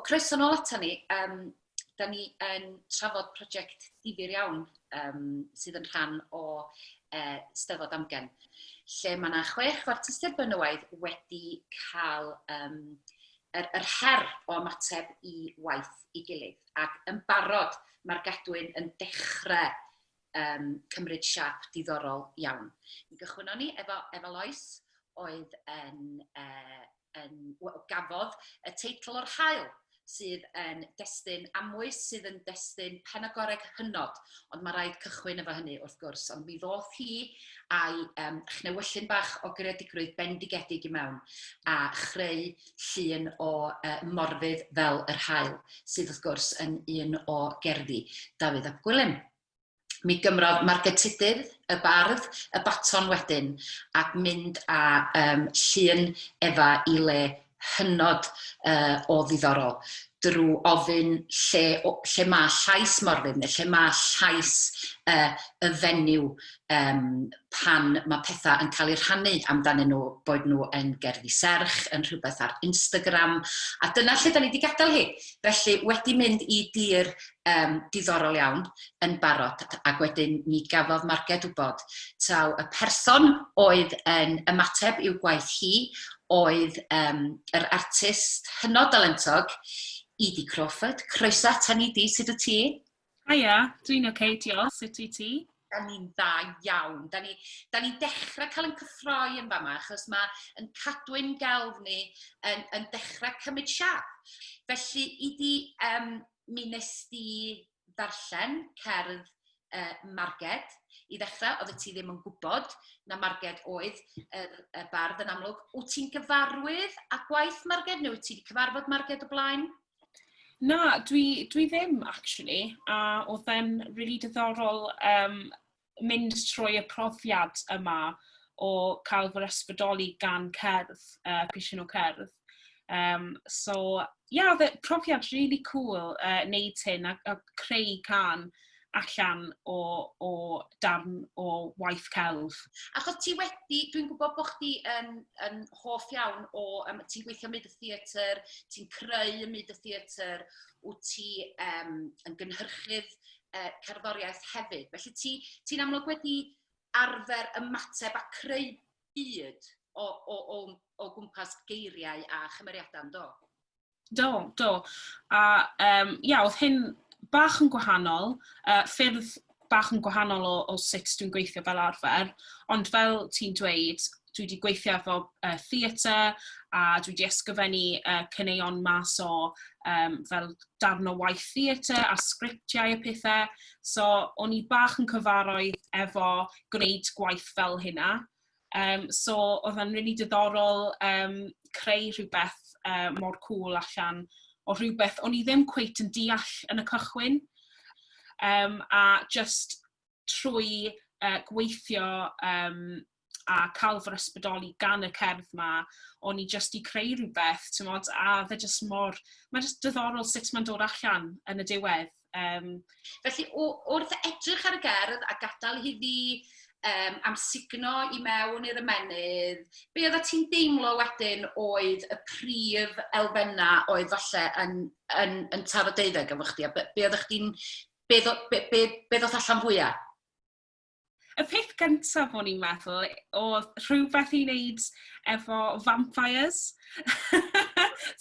croeso nôl ata ni. Um, da ni yn trafod prosiect difyr iawn um, sydd yn rhan o uh, Steddfod Amgen, lle mae yna chwech o artistiaid benywaidd wedi cael um, yr, yr her o ymateb i waith i gilydd. Ac yn barod mae'r gadwyn yn dechrau um, cymryd siap diddorol iawn. Mi gychwynnon ni efo Efa Lois, oedd yn, uh, yn, gafodd y teitl o'r hael sydd yn destun amwys, sydd yn destun penagoreg hynod, ond mae rhaid cychwyn efo hynny wrth gwrs. Ond mi ddoth hi a'i um, chnewyllyn bach o greadigrwydd bendigedig i mewn a chreu llun o uh, morfydd fel yr hael, sydd wrth gwrs yn un o gerddi Dafydd ap Gwilym. Mi gymrodd Marged Tudur, y bardd, y baton wedyn ac mynd â um, llun Efa i le hynod uh, o ddiddorol drwy ofyn lle, o, lle mae llais Morfydd neu lle mae llais uh, y fenyw um, pan mae pethau yn cael eu rhannu amdanyn nhw, boed nhw yn gerddi serch, yn rhywbeth ar Instagram, a dyna lle da ni wedi gadael hi. Felly wedi mynd i dir um, diddorol iawn yn barod, ac wedyn mi gafodd Marged wybod taw y person oedd yn ymateb i'w gwaith hi oedd um, yr artist hynod dalentog, Edie Crawford. Croeso atan Edie, sut wyt ti? Hiya, dwi'n oce, okay, diolch. Sut wyt ti? Da ni'n dda iawn. Da ni'n da ni dechrau cael yn cyffroi yn fama, achos mae yn cadwyn gelf ni yn, yn dechrau cymryd siap. Felly, i di, um, mi nes di ddarllen cerdd uh, Marged. I ddechrau, oedd ti ddim yn gwybod na Marged oedd yr, y bardd yn amlwg. Wyt ti'n gyfarwydd â gwaith Marged neu wyt ti wedi cyfarfod Marged o blaen? Na, dwi, dwi ddim, actually. A oedd e'n really diddorol um, mynd trwy y profiad yma o cael fy ysbrydoli gan cerdd, uh, pishyn o cerdd. Um, so, ie, yeah, oedd e profiad really cool uh, neud hyn a, a creu can allan o, o darn o waith celf. Achos ti wedi, dwi'n gwybod bod chdi yn, yn hoff iawn o, um, ti'n gweithio myd y theatr, ti'n creu ym myd y theatr, wyt ti um, yn gynhyrchydd uh, cerddoriaeth hefyd. Felly ti, ti'n amlwg wedi arfer ymateb a creu byd o, o, o, o gwmpas geiriau a chymeriadau, yn do? Do, do. A um, ia, oedd hyn bach yn gwahanol, uh, ffyrdd bach yn gwahanol o, o sut dwi'n gweithio fel arfer, ond fel ti'n dweud, dwi wedi gweithio efo uh, theatr a dwi wedi ysgrifennu uh, caneuon mas o um, fel darn o waith theatr a sgriptiau a pethau. So o'n i bach yn cyfarwydd efo gwneud gwaith fel hynna. Um, so oedd e'n really diddorol um, creu rhywbeth uh, mor cool allan o rhywbeth o'n i ddim cweit yn deall yn y cychwyn. Um, a just trwy uh, gweithio um, a cael fy ysbrydoli gan y cerdd ma, o'n i just i creu rhywbeth, ti'n modd, a fe just mor, mae just diddorol sut mae'n dod allan yn y diwedd. Um, Felly, o, wrth edrych ar y gerdd a gadael iddi um, amsugno i mewn i'r ymennydd, be oeddet ti'n deimlo wedyn oedd y prif elfennau oedd falle yn, yn, yn taro deuddeg efo chdi, a be, be oeddech chdi'n, be, be, be, be ddoth allan fwyaf? Y peth gyntaf o'n i'n meddwl oedd rhywbeth i wneud efo vampires,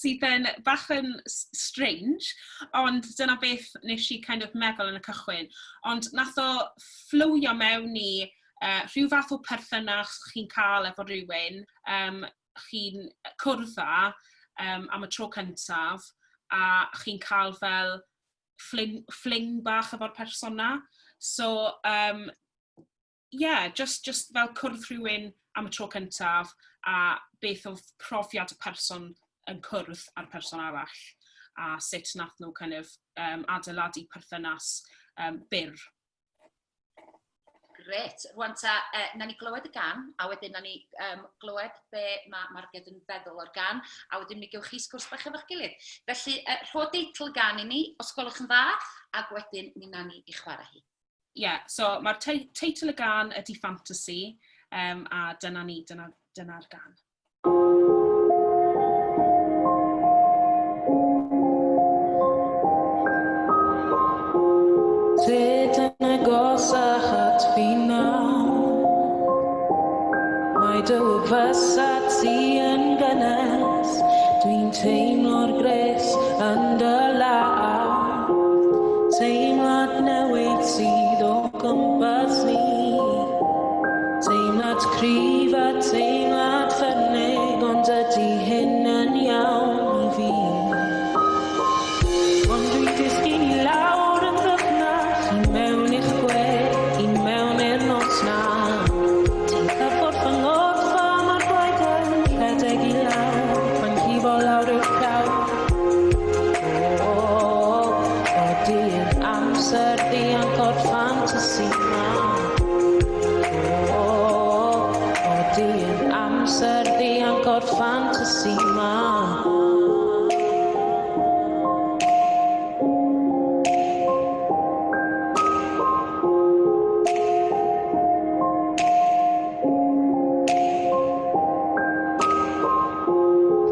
sydd yn bach yn strange, ond dyna beth nes i kind of meddwl yn y cychwyn. Ond nath o fflywio mewn i uh, rhyw fath o perthynas chi'n cael efo rhywun, um, chi'n cwrdd â um, am y tro cyntaf, a chi'n cael fel fling, fling bach efo'r person na. So, um, yeah, just, just fel cwrdd rhywun am y tro cyntaf a beth oedd profiad y person yn cwrdd â'r person arall a sut nath nhw kind of um, adeiladu perthynas um, byr. Gret. Rwan ta, uh, na ni glywed y gan, a wedyn na ni um, glywed be mae Marged yn feddwl o'r gan, a wedyn mi gewch chi sgwrs bach efo'ch gilydd. Felly, uh, rho deitl gan i ni, os gwelwch yn dda, ac wedyn mi na ni i chwarae hi. Ie, yeah, so mae'r teitl y gan ydy Fantasy, um, a dyna ni, dyna, dyna'r gan. agosach at fi nawr. Mae dy wddfys ti yn gynnes, dwi'n teimlo'r gres yn dy law. Teimlad newydd sydd o gwmpas ni. Teimlad cryf a teimlad ffyrnig, ond ydy hyn yn iawn i fi? Ond dwi'n disgyn i lawr yn ddyfnach, i mewn i'ch gwe, i mewn i'r nos na. Ti'n cyffwrdd fy nghorff a mae'r gwaed yn rhedeg i lawr, mae'n llifo lawr i'r llawr. O, odi'r amser ddianc o'r ffantasi 'ma. O, odi'r amser ddianc o'r ffantasi 'ma.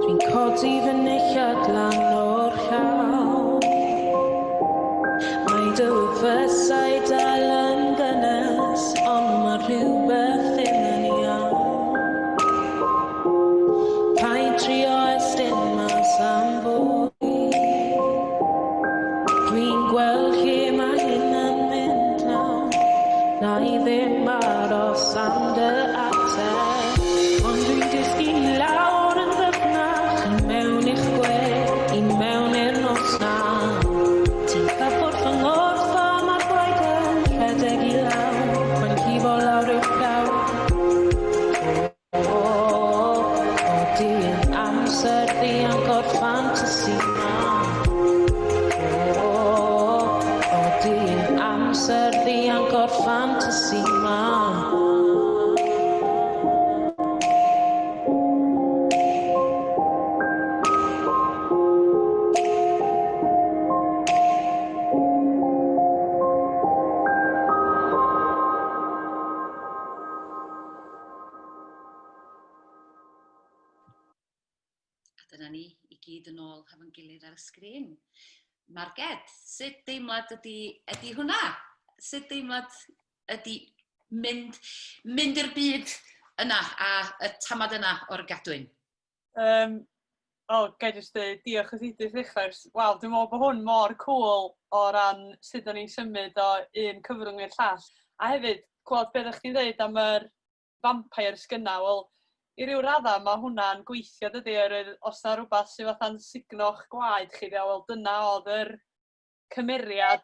Dwi'n codi fy nillad lan o'r llawr. Mae dy wddfysau dal yn gynnes, ond mae rhywbeth ddim yn iawn. Paid trio estyn mas am fwy. Dwi'n gweld lle mae hyn yn mynd nawr. Na i ddim aros am dy ateb. Ond dwi'n disgyn i lawr yn ddyfnach, i mewn i'ch gwe, i mewn i'r nos na. Ti'n cyffwrdd fy nghorff a mae'r gwaed yn rhedeg i lawr, mae'n llifo lawr i'r llawr. O, odi'r amser ddianc o'r ffantasi 'ma. O, odi'r amser ddianc o'r ffantasi 'ma. A dyna ni i gyd yn ôl hefo'n gilydd ar y sgrin. Marged, sut deimlad ydy hwnna? Sut deimlad ydy mynd i'r byd yna a y tamad yna o'r gadwyn? O, ga i jyst dweud diolch i ti ddechrau. Wel, dwi'n meddwl bod hwn mor cool o ran sut o'n i'n symud o un cyfrwng i'r llall. A hefyd, clywed beth ydych chi'n dweud am yr vampires gynna, wel, i ryw radda mae hwnna'n gweithio, dydy, oherwydd os na rhywbeth sydd fatha'n sugno'ch gwaed chi, wel, dyna oedd yr cymeriad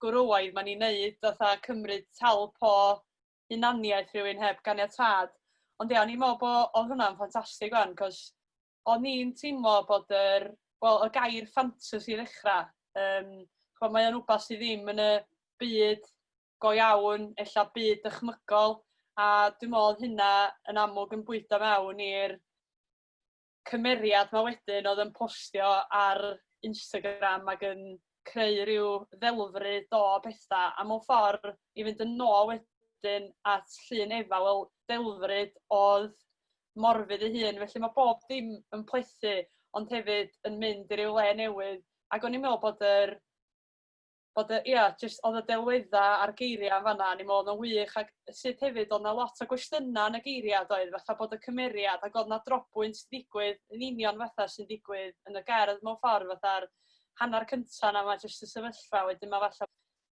gwrywaidd mae'n ei wneud, fatha cymryd talp o hunaniaeth rhywun heb ganiatâd. Ond ia, o'n i'n meddwl bod oedd hwnna'n ffantastig wan, cos o'n i'n teimlo bod yr, wel, y gair fantasy i ddechrau, ch'mo', mae o'n rhywbeth sydd ddim yn y byd go iawn, ella byd dychmygol, a dwi'n meddwl oedd hynna yn amlwg yn bwydo mewn i'r cymeriad ma wedyn oedd yn postio ar Instagram ac yn creu rhyw ddelfryd o bethau, a mewn ffordd i fynd yn ôl wedyn at llun Efa, wel, delfryd oedd Morfudd ei hun, felly mae bob dim yn plethu, ond hefyd yn mynd i ryw le newydd, ac o'n i'n meddwl bod yr, bod y, ia, jyst oedd y delweddau a'r geiriau yn fan'na, o'n i'n meddwl oedd o'n wych, ac sut hefyd oedd 'na lot o gwestiynau yn y geiriau doedd, fatha bod y cymeriad, ac oedd 'na drobwynt digwydd yn union fatha sy'n digwydd yn y gerdd mewn ffordd, fatha'r hanner cynta 'na, mae jyst y sefyllfa, wedyn mae falle,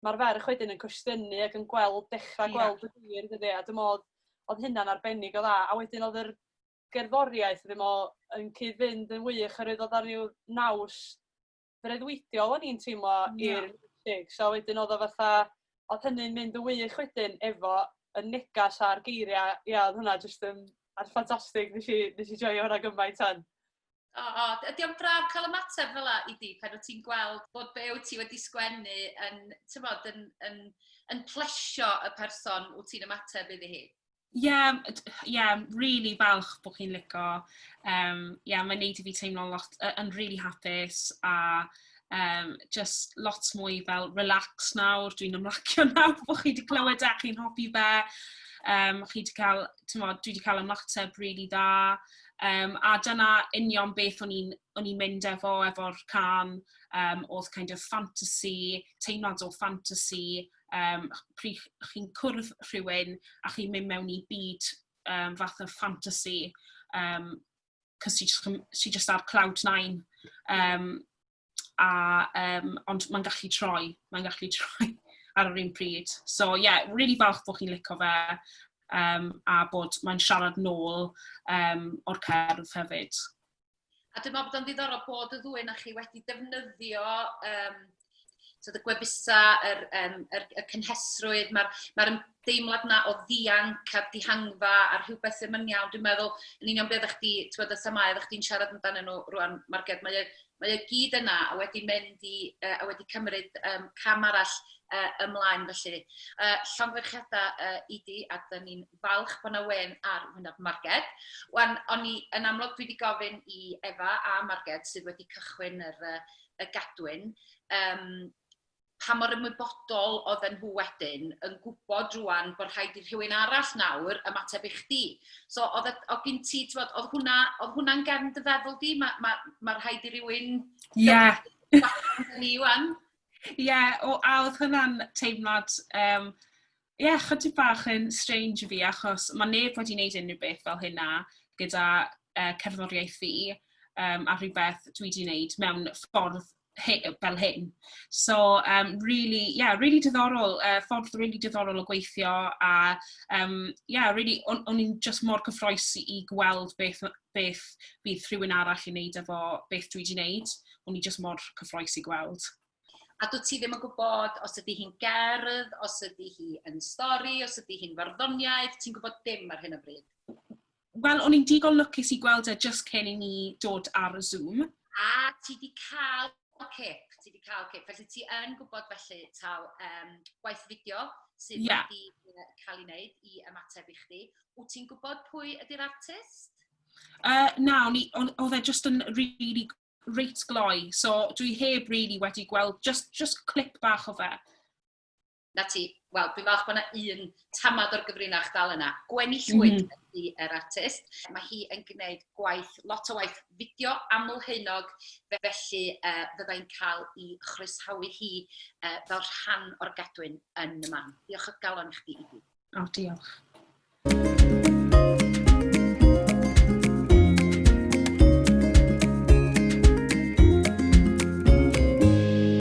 mae'r ferch wedyn yn cwestiynu ac yn gweld, dechrau gweld y gwir, dydy, a dwi'n meddwl oedd hynna'n arbennig o dda, a wedyn oedd yr gerddoriaeth, dwi'n meddwl, yn cyd-fynd yn wych, oherwydd oedd ar ryw naws breuddwydiol o'n i'n teimlo i'r music, so wedyn oedd o fatha, oedd hynny'n mynd yn wych wedyn efo y negas a'r geiriau, ia, oedd hwnna jyst yn ffantastig, nes i joio hwnna gymaint tan. O, ydy o'n braf cael ymateb fel 'a i di pan wyt ti'n gweld bod be wyt ti wedi sgwennu yn, t'mod, yn plesio y person wyt ti'n ymateb iddi hi? Ie, yeah, really falch bod chi'n lico. Yeah, mae'n neud i fi teimlo lot, yn really hapus a just lot mwy fel relax nawr. Dwi'n ymlacio nawr bod chi wedi clywed e, chi'n hoffi fe. Chi wedi cael, t'mod, dwi wedi cael ymateb really dda. A dyna union beth o'n i'n mynd efo'r cân, oedd kind of fantasy, teimlad o fantasy. Pryd chi'n cwrdd rhywun a chi'n mynd mewn i byd fath o fantasy, cos ti just ar cloud nine. Ond mae'n gallu troi ar yr un pryd. So yeah, really falch bod chi'n licio fe a bod mae'n siarad nôl o'r cerdd hefyd. A dwi'n meddwl bod o'n ddiddorol bod y ddwy na chi wedi defnyddio so y gwefusa, yr cynhesrwydd, mae'r ymdeimlad na o ddianc a dihangfa a rhywbeth ddim yn iawn. Dwi'n meddwl, yn union beth ydych chi, ti'n gwybod, y themâu ydych chdi'n siarad amdanyn nhw rwan, Marged, mae o gyd yna a wedi mynd i, a wedi cymryd cam arall ymlaen felly. Llongyfarchiadau i di a dyn ni'n falch bod yna wen ar wyneb Marged. Wan, o'n i, yn amlwg dwi wedi gofyn i Efa a Marged sydd wedi cychwyn y gadwyn, pa mor ymwybodol oedden nhw wedyn yn gwybod rwan bod rhaid i rhywun arall nawr ymateb i chdi. So oedd gen ti, ti'n oedd hwnna'n gefn dy feddwl di? Mae rhaid i rywun ni wan? Ie, yeah, a oedd hwnna'n teimlad, yeah, chydig bach yn strange i fi, achos mae neb wedi wneud unrhyw beth fel hynna gyda cerddoriaeth fi a rhywbeth dwi wedi wneud mewn ffordd fel hyn. So, really, yeah, really diddorol, ffordd really diddorol o gweithio a, yeah, really, o'n i'n just mor cyffroes i gweld beth bydd rhywun arall i wneud efo beth dwi wedi wneud. O'n i just mor cyffroes i gweld. A dwyt ti ddim yn gwybod os ydy hi'n gerdd, os ydy hi yn stori, os ydy hi'n farddoniaeth, ti'n gwybod dim ar hyn o bryd? Wel, o'n i'n digon lwcus i gweld e just cyn i ni dod ar y Zoom. A ti di cael cip, ti di cael cip. Felly ti yn gwybod felly taw gwaith fideo sydd wedi cael ei wneud i ymateb i chdi. Wyt ti'n gwybod pwy ydy'r artist? Na, oedd e just yn really reit gloi. So dwi heb really wedi gweld just clip bach o fe. Na ti, wel, dwi'n falch bod yna un tamad o'r gyfrinach dal yna. Gwenny Llwyd ydy yr artist. Mae hi yn gwneud gwaith, lot o waith fideo aml-haenog, felly fyddai'n cael i chroesawu hi fel rhan o'r gadwyn yn y man. Diolch o galon i chdi i gyd. O, diolch.